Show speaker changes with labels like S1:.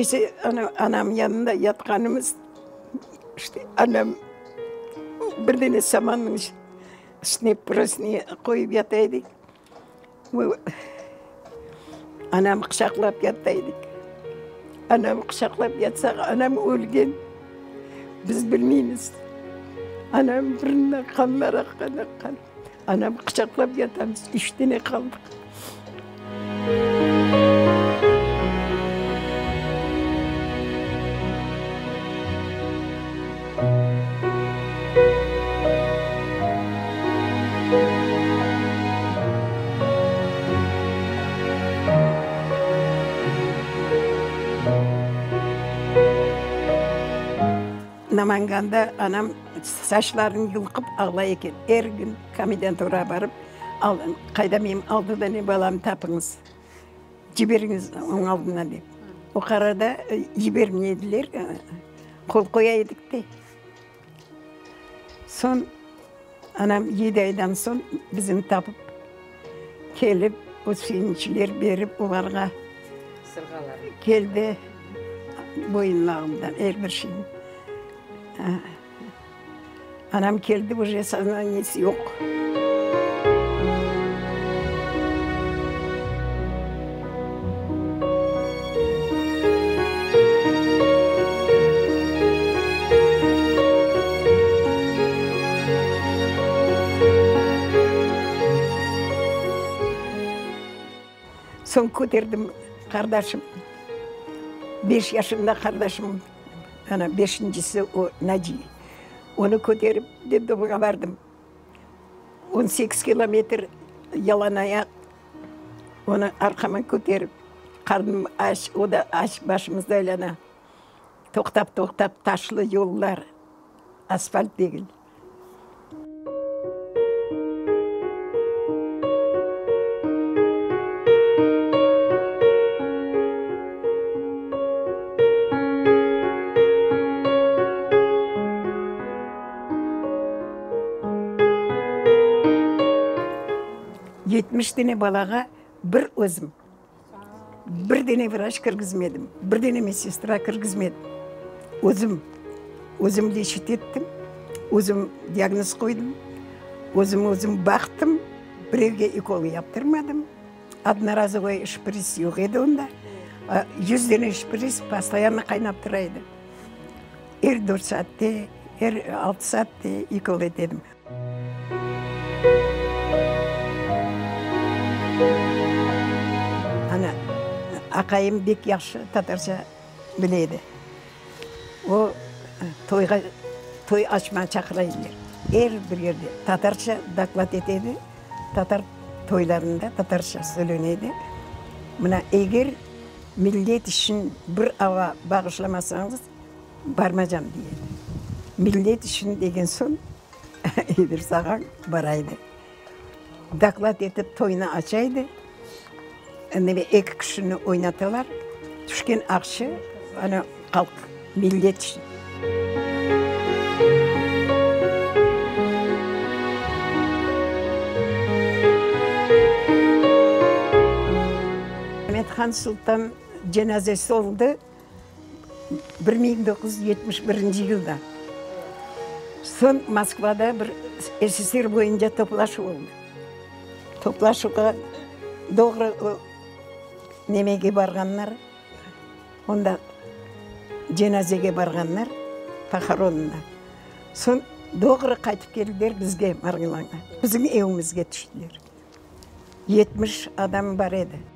S1: Gecesi anam yanında yatqanımız, işte anam bir dene samannıñ üstüne prosınya qoyıp yata edik. Anam quçaqlap yata edik. Anam quçaqlap yatsaq, anam ölgen, biz bilmeymiz. Anam burnundan qanlar aqqan, aqqan. Anam quçaqlap yatamız, üç dene qaldıq. Namanganda anam saçlarını yulqıp ağlay eken. Er kün komendanturağa barıp, Qayda menim altı dane balamnı tapıñız, ciberiñiz onıñ aldına dep. O qararda cibermey ediler, qol qoya edik de. Soñ anam yedi aydan soñ bizni tapıp kelip, o sevinçler berip olarğa keldi boyunlağından er bir şeyni. Anam keldi, uje soznaniyesi yoq. Soñ köterdim qardaşım, beş yaşında qardaşım, ana beşincisi o Naci. Onı köterip detdomğa bardım. On sekiz kilometr yalanayaq onı arqama köterip, qarnım aç, o da aç, başımız da aylana. Toqtap-toqtap taşlı yollar, asfalt degil. 70 dene balağa bir özüm, bir dene vraç kirgizmedim, bir dene medsestra kirgizmedim. Özüm, özüm leçit ettim, özüm diagnoz qoydım, özüm özüm baqtım, birevge ukol yaptırmadım. Odnorazovoy şprits yoq edi onda. 100 dene şprits postoyanno qaynap tura edi. Er dört saatte, er altı saatte ukol ete edim. Ana, aqayım bek yahşı tatarca bile edi. O, toyğa, toy açmağa çaqıra ediler. Er bir yerde tatarca doklad ete edi, tatar toylarında tatarca söylene edi. Mına, eger millet içün bir ava bağışlamasañız, Barmacam, dey edi. Millet içün degen soñ, İdris ağañ bara edi. Doklad etip toynı aça edi. Neme, eki kişini oynatalar. Tüşken aqça, ana, halq, millet içün. Amet-Han Sultan cenazesi oldı. 1971 yılda. Soñ Moskvada bir SSR boyunca toplaşuv oldı. Toplaşuvğa doğru o nemege barğanlar, onda cenazege barğanlar, pohoronına. Soñ doğru qaytıp keldiler bizge, Margilanğa, bizim evimizge tüştiler. 70 adam bar edi.